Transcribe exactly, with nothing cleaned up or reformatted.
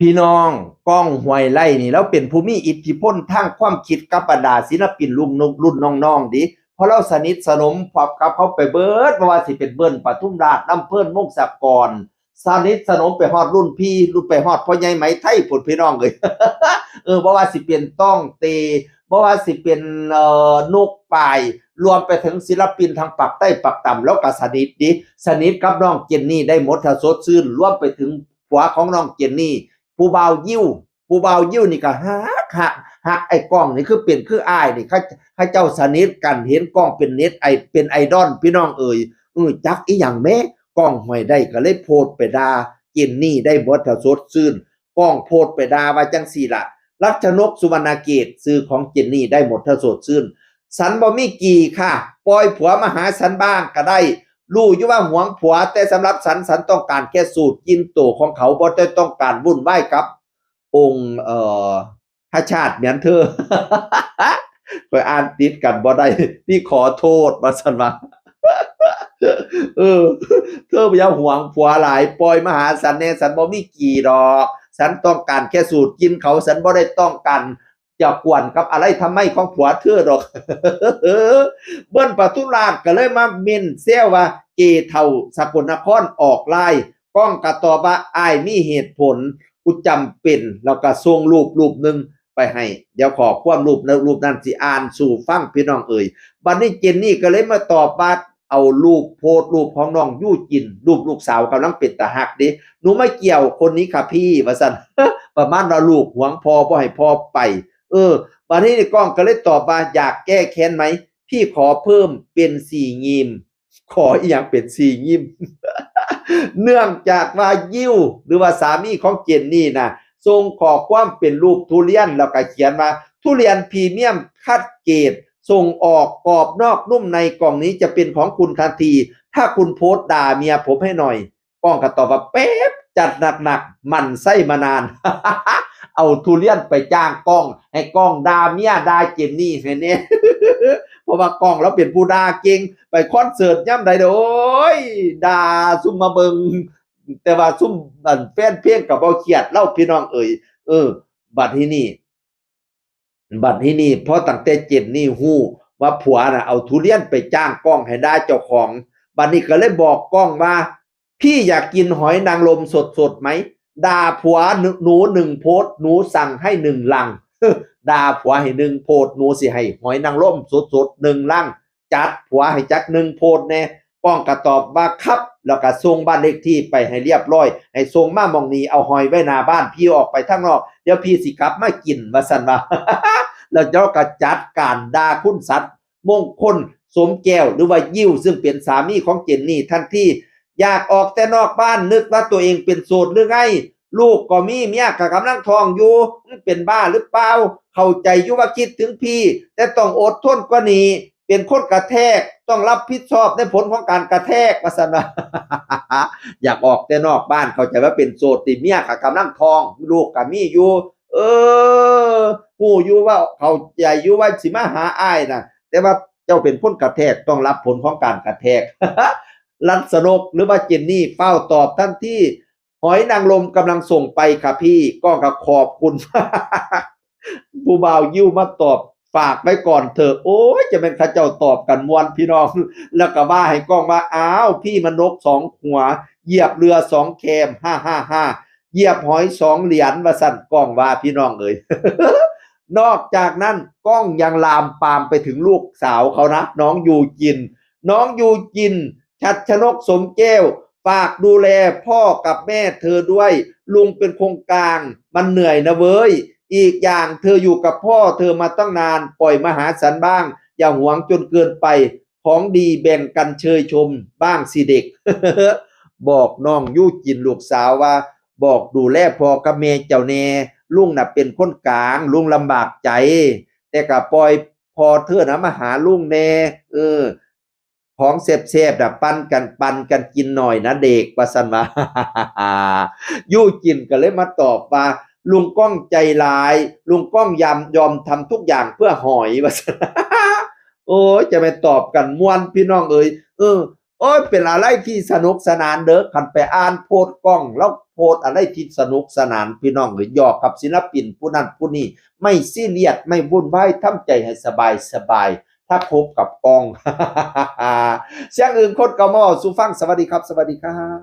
พี่น้อง ก้อง ห้วยไร่ นี่ ลาวเป็นผู้มีอิทธิพลทางความคิดกับบรรดาศิลปินรุ่นนกรุ่นน้องๆ เด้ เพราะลาวสนิทสนมพร้อมกับเขาไปเบิด บ่ว่าสิเป็นเบิ้ล ปทุมราช ลำเพลิน วงศกร สนิทสนมไปฮอดรุ่นพี่ รุ่นไปฮอดพ่อใหญ่ไหมไทยพู้น พี่น้องเอ้ย เออ บ่ว่าสิเป็นต้องเต บ่ว่าสิเป็น เอ่อ นกปาย รวมไปถึงศิลปินทางปากใต้ปากต่ำ ลาวก็สนิทเด้ สนิทกับน้องเจนนี่ ไดมนด์ ถ้าสดชื่น รวมไปถึงผัวของน้องเจนนี่ ผู้บ่าวยิว ผู้บ่าวยิวนี่ก็ฮัก ฮัก ฮักไอ้ก้องนี่ คือเป็นคืออ้ายนี่ เขา เขาเจ้าสนิทกัน เห็นก้องเป็นเน็ตไอ เป็นไอดอล พี่น้องเอ๋ย เออ จักอีหยังแม้ ก้อง ห้วยไร่ ก็เลยโพสต์ไปด่าเจนนี่ ไดมนด์ ถ้าสดชื่น ก้องโพสต์ไปด่าว่าจั่งซี้ล่ะ รัชนก สุวรรณเกต ชื่อของเจนนี่ ไดมนด์ ถ้าสดชื่น ฉันบ่มีกี่ค่ะ ปล่อยผัวมาหาฉันบ้างก็ได้ รู้อยู่ว่าหวงผัว แต่สำหรับฉัน ฉันต้องการแค่สูตรกินโตของเขา บ่ได้ต้องการวุ่นวายกับองค์ เอ่อ พระชาติเหมือนเธอ ข้อยอ่านติดกันบ่ได้ พี่ขอโทษ ว่าซั่นว่า เออ เธออย่าหวงผัวหลาย ปล่อยมาหาฉันแน่ ฉันบ่มีกี่ดอก ฉันต้องการแค่สูตรกินเขา ฉันบ่ได้ต้องการจะกวนกับอะไรทำไมของผัวเธอดอก เบิ้ล ปทุมราช ก็เลยมาเม้นแซวว่า เกเฒ่าสกลนครออกไลน์ ก้องก็ตอบว่า อ้ายมีเหตุผล กูจำเป็น แล้วก็ส่งรูปรูปหนึ่งไปให้ เดี๋ยวข้อความรูปนั้น รูปนั้นสิอ่านสู่ฟัง พี่น้องเอ๋ย บัดนี้เจนนี่ก็เลยมาตอบว่า เอารูปโพสต์รูปของน้องยูจิน รูปลูกสาวกำลังเป็นตาฮักเด้ หนูไม่เกี่ยวคนนี้ค่ะพี่ ว่าซั่น ประมาณว่าลูกหวงพ่อบ่ให้พ่อไป เออ บัดนี้ก้องก็เลยตอบว่า อยากแก้แค้นไหม พี่ขอเพิ่มเป็นสี่งิม ขออีหยังเป็นสี่งิม เนื่องจากว่ายิว หรือว่าสามีของเจนนี่นะ ส่งข้อความเป็นรูปทุเรียน แล้วก็เขียนว่า ทุเรียนพรีเมียมคัดเกรด ส่งออกกรอบนอกนุ่มใน กล่องนี้จะเป็นของคุณทันที ถ้าคุณโพสต์ด่าเมียผมให้หน่อย ก้องก็ตอบว่า แป๊บ จัดหนักๆ หมั่นไส้มานาน เอาทุเรียนไปจ้างก้อง ให้ก้องด่าเมียด่าเจนนี่ให้แน่ เพราะว่าก้องลาวเป็นผู้ด่าเก่ง ไปคอนเสิร์ตยามใดเด้อ โอ้ย ด่าซุมมาเบิ่ง แต่ว่าซุมอันแฟนเพลงก็บ่เครียดลาว พี่น้องเอ๋ย เออ บัดทีนี้ บัดทีนี้ พอตั้งแต่เจนนี่ฮู้ว่าผัวน่ะเอาทุเรียนไปจ้างก้องให้ด่าเจ้าของ บัดนี้ก็เลยบอกก้องว่า พี่อยากกินหอยนางรมสดๆไหม ด่าผัวหนูหนึ่งโพสต์ หนูสั่งให้หนึ่งลัง ด่าผัวให้หนึ่งโพสต์ หนูสิให้หอยนางรมสดๆหนึ่งลัง จัดผัวให้จักหนึ่งโพสต์แน่ ก้องก็ตอบว่าครับ แล้วก็ส่งบ้านเลขที่ไปให้เรียบร้อย ให้ส่งมาหม่องนี้ เอาหอยไว้หน้าบ้าน พี่ออกไปทางนอก เดี๋ยวพี่สิกลับมากิน ว่าซั่นว่า แล้วเจ้าก็จัดการด่าคุณสัตว์มงคลสมแก้ว หรือว่ายิว ซึ่งเป็นสามีของเจนนี่ทันที อยากออกแต่นอกบ้าน นึกว่าตัวเองเป็นโสดหรือไง ลูกก็มี เมียก็กำลังท้องอยู่ มึงเป็นบ้าหรือเปล่า เข้าใจอยู่ว่าคิดถึงพี่ แต่ต้องอดทนกว่านี้ เป็นคนกระแทก ต้องรับผิดชอบในผลของการกระแทก ว่าซั่นว่า อยากออกแต่นอกบ้าน เข้าใจว่าเป็นโสดติ เมียก็กำลังท้อง ลูกก็มีอยู่ เออ ฮู้อยู่ว่า เข้าใจอยู่ว่าสิมาหาอ้ายน่ะ แต่ว่าเจ้าเป็นคนกระแทก ต้องรับผลของการกระแทก รัชนก หรือว่าเจนนี่ ฟ้าวตอบทันที หอยนางรมกำลังส่งไปค่ะพี่ ก้องก็ขอบคุณ ผู้บ่าวยิวมาตอบ ฝากไว้ก่อนเถอะ โอ้ย จะเป็นเขาเจ้าตอบกันม่วนพี่น้อง แล้วก็ว่าให้ก้องว่า อ้าว พี่มันนกสองหัว เหยียบเรือสองแคม ฮ่าฮ่าฮ่า เหยียบหอยสองเหรียญ ว่าซั่น ก้องว่า พี่น้องเอ๋ย นอกจากนั้น ก้องยังลามปามไปถึงลูกสาวเขานะ น้องยูจิน น้องยูจิน ชัดชนก สมแก้ว ฝากดูแลพ่อกับแม่เธอด้วย ลุงเป็นคนกลาง มันเหนื่อยนะเว้ย อีกอย่างเธออยู่กับพ่อเธอมาตั้งนาน ปล่อยมาหาฉันบ้าง อย่าหวงจนเกินไป ของดีแบ่งกันเชยชมบ้างสิเด็ก บอกน้องยูจินลูกสาวว่า บอกดูแลพ่อกับแม่เจ้าแน่ ลุงน่ะเป็นคนกลาง ลุงลำบากใจ แต่ก็ปล่อยพ่อเธอนะมาหาลุงแน่ เออ ของแซ่บๆน่ะ ปันกัน ปันกันกินหน่อยนะเด็ก ว่าซั่นว่า ยูจินก็เลยมาตอบว่า ลุงก้องใจร้าย ลุงก้องยอม ยอมทำทุกอย่างเพื่อหอย ว่าซั่น โอ้ย จะไปตอบกันม่วนพี่น้องเอ๋ย เออ โอ้ย เป็นอะไรที่สนุกสนานเด้อ คันไปอ่านโพสต์ก้อง แล้ว สต์อะไรที่สนุกสนาน พี่น้องเอ้ย หยอกกับศิลปินผู้นั้นผู้นี้ ไม่ซีเรียส ไม่วุ่นวาย ทำใจให้สบายสบาย ถ้าคบกับกล้อง เสียงอื่นคนก็มาเว้าสู่ฟัง สวัสดีครับ สวัสดีครับ